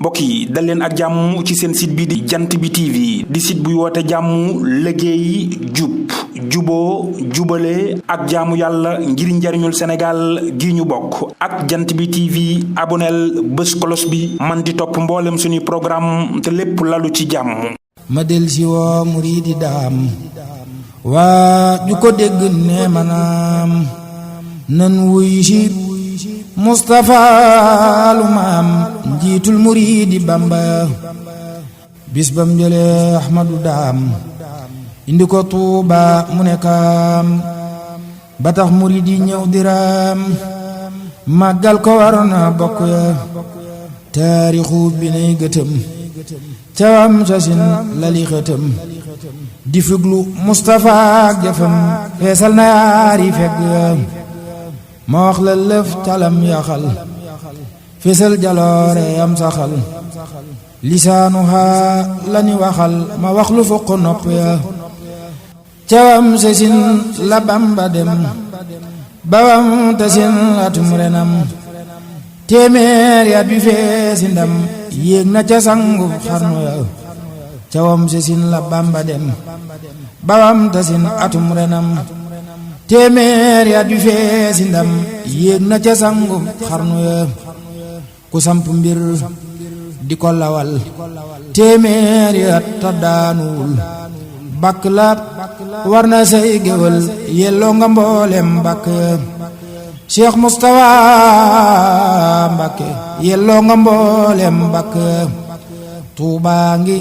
mbokk yi dal leen ak jàmm ci seen site bi di jant bi TV di site buy woote jàmm liggéey jub juboo jubale ak jaamu yàlla ngir njariñul Sénégal gi ñu bokk ak jant bi TV aboneel bés kolos bi man di topp mboolem suñuy programme te lépp lalu ci jàmm. ma del si woo muriidi daam waa ju ko dégg ne manaam nan wuy si Mustafa lu maam njiitul muriidi Bamba bis bam jële Ahmadu daam indi ko Tuuba mu nekkaam ba tax muriidi ñëw diraam màggal ko war na bokk ya taarixu bi nay gëtëm cawam sasin lali xëtëm di fuglu Mustafa ak jëfam feesal na yaari fegg ma wax la lëf calam yaxal feesal jaloore am saxal lisaanu haa lani waxal ma wax lu fukk nopp ya cawam sasin la Bamba dem bawam tasin atum renam téeméer ya bi feesi ndam yéeg na ca sangu xarnu ya cawam sasin la Bamba dem bawam tasin atum renam téeméer ya bi feesi ndam yéeg na ca sangu xarnu ya ku samp mbir di ko lawal téeméer ya ta daanuwul bakk la war na say géwël yelloo nga mboolem bakk Cheikh Moustapha Mbacké yelloo nga mboolem Mbacké Tuubaa ngi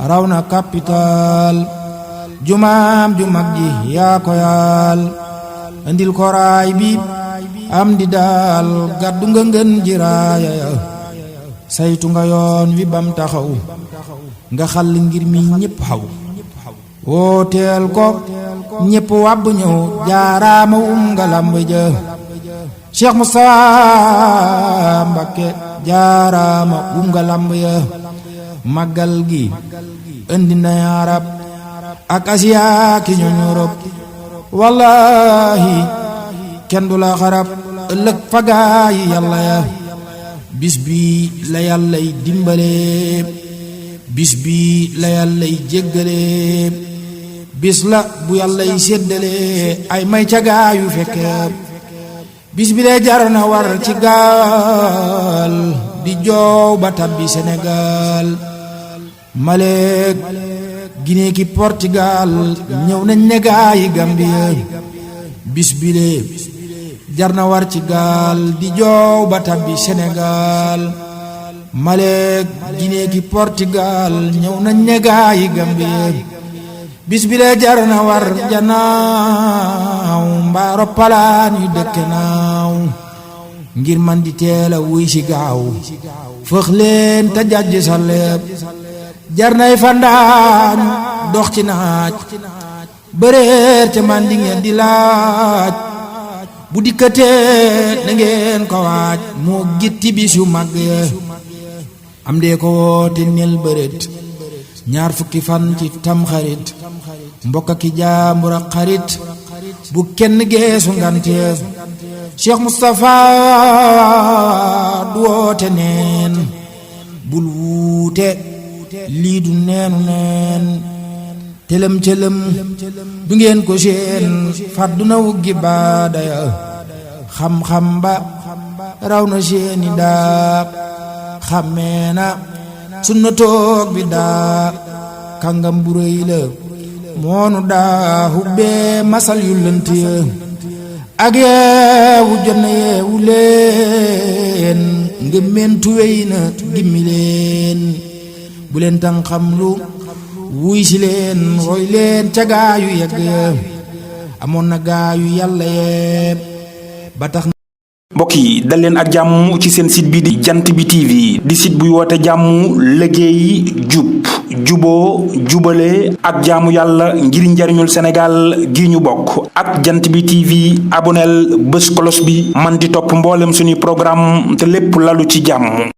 raw na capital jumaam ju mag ji yaa ko yaal andil ko raay bi am di daal gàddu nga ngën ji raaya ya saytu nga yoon wi bam taxaw nga xàll ngir mi ñépp xaw wooteel ko ñépp wàbb ñëw jaaraama nga lamb ja Cheikh Moustapha Mbacké jaaraama nga lamb ya màggal gi indi na Arab ak Asiya ki ñooñ Europe wallahi kenn du la xarab ëllëg fagaa yi yàlla ya bis bi la yàllay dimbale bis bi la yàllay jéggale bis la bu yàllay séddale ay may ca gaayu fekke bis bi lee jar na war ci gaal di joow ba tabbi Sénégal Maleek Guinée ki Portugal ñëw nañ ne gaayi Gambie bis bi lee jar na war ci gaal di joow ba tabbi Sénégal Maleek Guinée ki Portugal ñëw nañ ne gaayi Gambie bis bi lee jar na war janaaw mbaa roppalaan yu dëkke naaw ngir man di teel a wuy si gaaw fëx leen te jàjj sa leeb jar nay fandaañu dox ci naaj bëreer ca man di ngeen di laaj bu dikkatee na ngeen ko waaj moo gitti bis yu mag am dee ko woote nel bëreet ñaar fukki fan ci tamxarit mbokk ki jaambur ak xarit bu kenn geesu ngante Cheikh Moustapha du woote neen bul wuute lii du neenu neen tëlëm cëlëm du ngeen ko seen fàddu na wuggi baadaya xam-xam ba raw na seeni daa xàmmee na sunna toog bi daa kàngam bu rëy la moonu daa hubbee masal yu lënt ya ak yeewu jot na yeewu leen ngëmmentu wey na gimmi leen bu leen tan xam lu wuy si leen roy leen ca gaayu yegg ya amoon na gaayu yàlla yee ba tax mbokk yi dal leen ak jàmm ci seen site bi di jant bi TV di site buy woote jàmm liggéey jub juboo jubale ak jaamu yàlla ngir njariñul Sénégal gi ñu bokk ak jant bi TV aboneel bés kolos bi man di topp mboolem suñuy programme te lépp lalu ci jàmm.